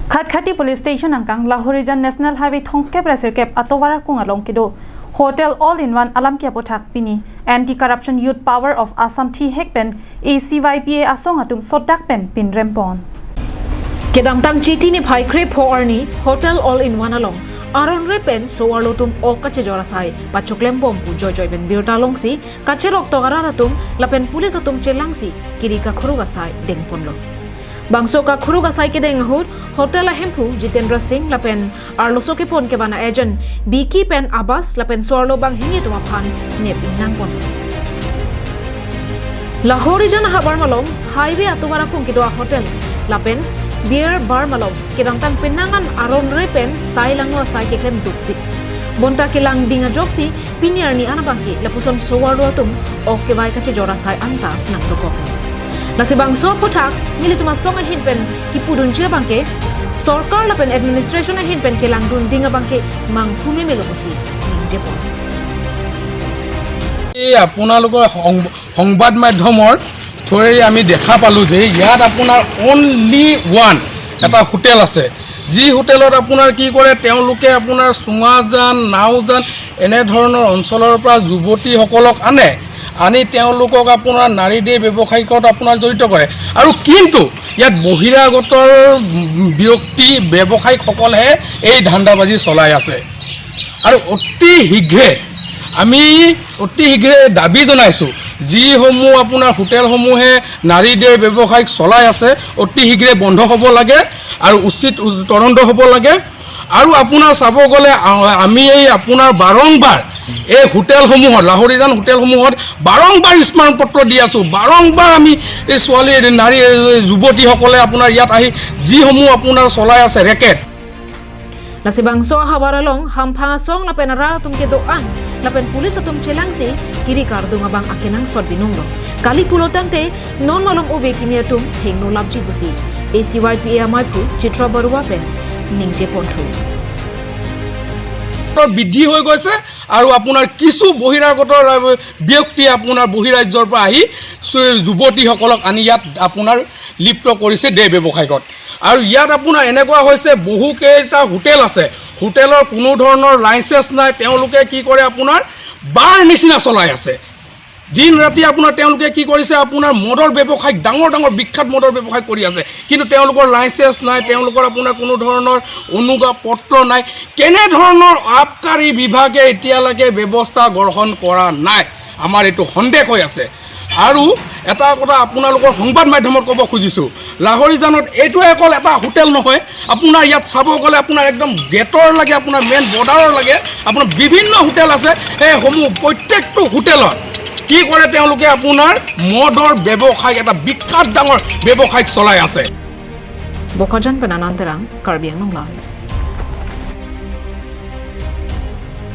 Khatkhati Police Station angkang Lahorijan National Highway thongkep rasirkep atowara kung along kido Hotel All in One alam kia pothak pini Anti Corruption Youth Power of Assam thi hek pen ACYPA asong atum sodak pen pin rempon. Kedang tang chiti ni phai kre pho arni Hotel All in One along aron re pen sowarlo tum ok kache jora sai pachoklem bom pu joy joy ben birta longsi kache rok to gara tum lapen police atum chelangsi kirika khoruga sai dengponlo bangso ka khuruga sai ke deng hur hotel hemphu Jitendra Singh lapen arloso ke pon ke bana agent Biki pen Abbas lapen swarlo bang hingi tuma phan ne nang pon Lahori jan habar malom highway atowara kung kidwa hotel lapen beer bar malom kedang tang penangan aron re pen sai langwa sai ke klem dupik bonta kelang dinga joksi piniar ni anabangki lapuson sowarlo atum ok bai kache jora sai anta nang doko lasi bangso phothak nili tuma songa hin pen ki pudun che bangke sarkar lapen administration hin pen kelang dun dinga bangke mang hume melokusi ningje pon. এই আপোনালোকৰ সংবাদ মাধ্যমৰ থ্ৰুৱেৰে আমি দেখা পালোঁ যে ইয়াত আপোনাৰ অনলি ওৱান এটা হোটেল আছে, যি হোটেলত আপোনাৰ কি কৰে তেওঁলোকে আপোনাৰ চুঙাজান, নাওজান এনেধৰণৰ অঞ্চলৰ পৰা যুৱতীসকলক আনে, আনি তেওঁলোকক আপোনাৰ নাৰী দেহ ব্যৱসায়িকত আপোনাৰ জড়িত কৰে। আৰু কিন্তু ইয়াত বহিৰাগতৰ ব্যক্তি ব্যৱসায়িকসকলেহে এই ধান্দাবাজি চলাই আছে। আৰু অতি শীঘ্ৰে আমি অতি শীঘ্ৰে দাবী জনাইছোঁ, যিসমূহ আপোনাৰ হোটেলসমূহে নাৰী দেহ ব্যৱসায়িক চলাই আছে অতি শীঘ্ৰে বন্ধ হ'ব লাগে আৰু উচিত তদন্ত হ'ব লাগে। আৰু আপোনাৰ চাব গ'লে আমি এই আপোনাৰ বাৰংবাৰ এই হোটেলসমূহত, লাহৰীজান হোটেলসমূহত বাৰংবাৰ স্মাৰকপত্ৰ দি আছোঁ। বাৰংবাৰ আমি এই ছোৱালী নাৰী যুৱতীসকলে আপোনাৰ ইয়াত আহি যিসমূহ আপোনাৰ চলাই আছে racket. Lasi bangso hawaralong hamphanga song lapen raratum ke doan lapen pulis atum chelangsi kiri kardunga bang akenang sot binunglo kali pulotang te non malom ove kimiatum hengno labji busi ACYPA maipu Chitra Barua pen ningje ponthu. বৃদ্ধি হৈ গৈছে আৰু আপোনাৰ কিছু বহিৰাগতৰ ব্যক্তি আপোনাৰ বহিৰাজ্যৰ পৰা আহি যুৱতীসকলক আনি ইয়াত আপোনাৰ লিপ্ত কৰিছে দেহ ব্যৱসায়িকত। আৰু ইয়াত আপোনাৰ এনেকুৱা হৈছে, বহুকেইটা হোটেল আছে, হোটেলৰ কোনো ধৰণৰ লাইচেঞ্চ নাই। তেওঁলোকে কি কৰে, আপোনাৰ বাৰ নিচিনা চলাই আছে দিন ৰাতি। আপোনাৰ তেওঁলোকে কি কৰিছে, আপোনাৰ মদৰ ব্যৱসায়, ডাঙৰ ডাঙৰ বিখ্যাত মদৰ ব্যৱসায় কৰি আছে, কিন্তু তেওঁলোকৰ লাইচেঞ্চ নাই, তেওঁলোকৰ আপোনাৰ কোনো ধৰণৰ অনুজ্ঞাপত্ৰ নাই। কেনেধৰণৰ আবকাৰী বিভাগে এতিয়ালৈকে ব্যৱস্থা গ্ৰহণ কৰা নাই, আমাৰ এইটো সন্দেহ হৈ আছে। আৰু এটা কথা আপোনালোকৰ সংবাদ মাধ্যমত ক'ব খুজিছোঁ, লাহৰীজানত এইটোৱে অকল এটা হোটেল নহয়, আপোনাৰ ইয়াত চাব গ'লে আপোনাৰ একদম গেটৰ লাগে, আপোনাৰ মেইন বৰ্ডাৰৰ লাগে আপোনাৰ বিভিন্ন হোটেল আছে। সেইসমূহ প্ৰত্যেকটো হোটেলত কি কৰে তেওঁলোকে, আপোনাৰ মদৰ ব্যৱসায়, এটা বিখ্যাত ডাঙৰ ব্যৱসায় চলাই আছে। Bokajan penananterang Karbi Anglong Live.